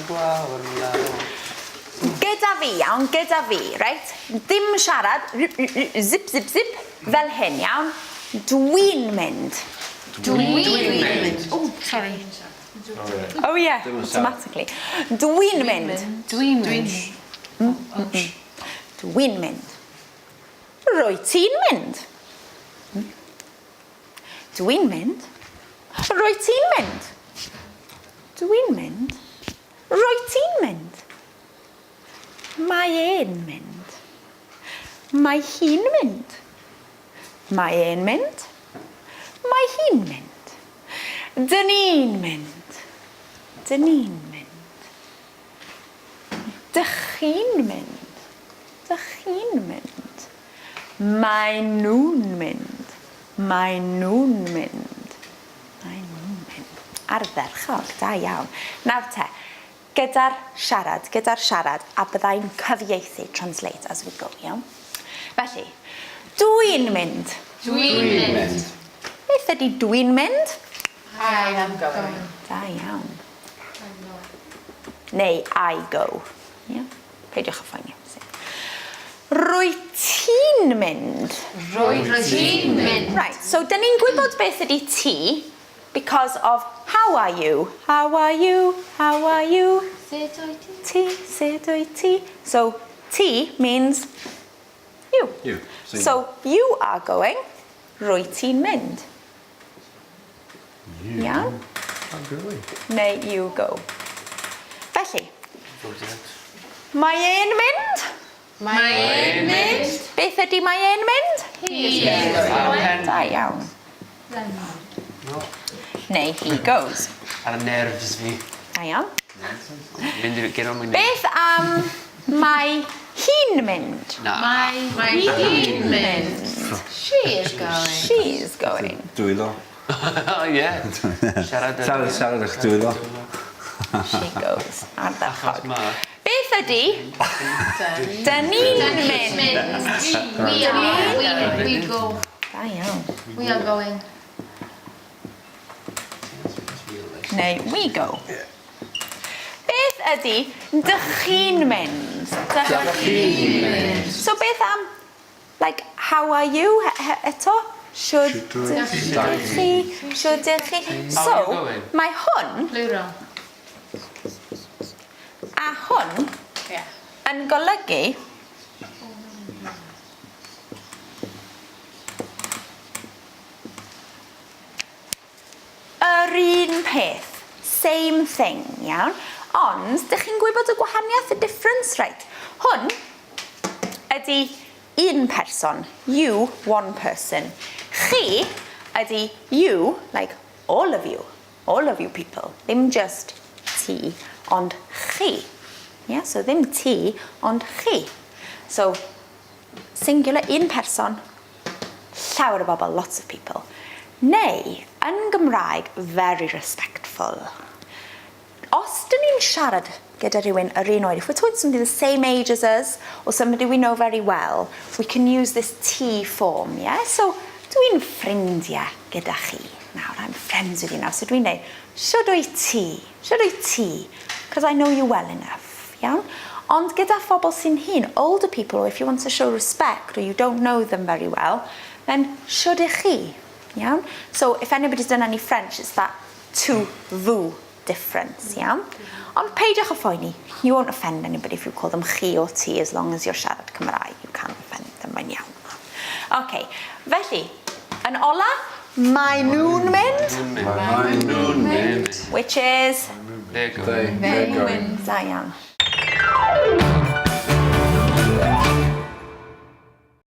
gwawr lawr. Gyda fi, iawn, gyda fi, reit? Dim siarad, zip, zip, zip, fel hyn, iawn? Dwi'n mynd. Dwi'n mynd. Oh, sorry. Oh yeah, automatically. Dwi'n mynd. Dwi'n mynd. Dwi'n mynd. Rwyt ti'n mynd. Dwi'n mynd. Rwyt ti'n mynd. Dwi'n mynd. Rwyt ti'n mynd. Mae e'n mynd. Mae hi'n mynd. Mae e'n mynd. Mae hi'n mynd. Dyn ni'n mynd. Dyn ni'n mynd. Dych chi'n mynd. Dych chi'n mynd. Mae nhw'n mynd. Mae nhw'n mynd. Mae nhw'n mynd. Ardderchog, da iawn. Nawr te, gyda'r siarad, gyda'r siarad, a byddai'n cyfieithu, translate as we go, iawn? Felly, dwi'n mynd. Dwi'n mynd. Beth ydy dwi'n mynd? I am going. Da iawn. Neu I go. Yeah? Peidiwch â phoeni. Rwyt ti'n mynd. Rwyt ti'n mynd. Right, so dyn ni'n gwybod beth ydy ti because of how are you? How are you? How are you? Sut wyt ti? Ti, sut wyt ti? So ti means you. You. So you are going. Rwyt ti'n mynd. You Iawn? are going. Neu you go. Felly, mae e'n mynd. Mae e'n mynd. Beth ydy mae e'n mynd? He is going. Da iawn. Neu he goes. Ar y nerves fi. Da iawn. Mynd i'r get on my nerves. Beth am mae hi'n mynd? Na. Mae hi'n mynd. She is going. She's going. Dwylo. Oh, ie. Siarad Siarad, siarad eich dwylo. She goes. Achos Ardderchog. ma. Beth ydy? Dyn ni'n mynd. We are. We, we go. Da iawn. We are going. Neu we go. Beth ydy dych chi'n mynd? Dych chi'n mynd. So beth am, like, how are you he- he- eto? Shwd Shwd ydych chi? Shwd ydych chi? How So, are you going? mae hwn Plural. a hwn Yeah. yn golygu yr un peth. Same thing, iawn? Ond, dych chi'n gwybod y gwahaniaeth, y difference, right? Hwn ydy un person, you, one person. Chi ydy you, like all of you, all of you people. Ddim just ti, ond chi. Yeah, so ddim ti, ond chi. So, singular, un person, llawer o bobl, lots of people. Neu, yn Gymraeg, very respectful. Os dyn ni'n siarad gyda rhywun yr un oed, if we're talking to somebody the same age as us, or somebody we know very well, we can use this ti form, yeah? So, dwi'n ffrindiau gyda chi. Nawr, I'm friends with you now. So dwi'n dweud, shwd wyt ti? Shwd wyt ti? Because I know you well enough, iawn? Ond gyda phobl sy'n hŷn, older people, or if you want to show respect or you don't know them very well, then shwd ych chi? Iawn? So if anybody's done any French, it's that tu, vous difference, iawn? Ond peidiwch â phoeni, you won't offend anybody if you call them chi or ti as long as you're siarad Cymraeg, you can't offend them, mae'n iawn. OK, felly, yn ola, mae nhw'n mynd, Mae nhw'n mynd. which is... They're going. They, they're going. Da iawn.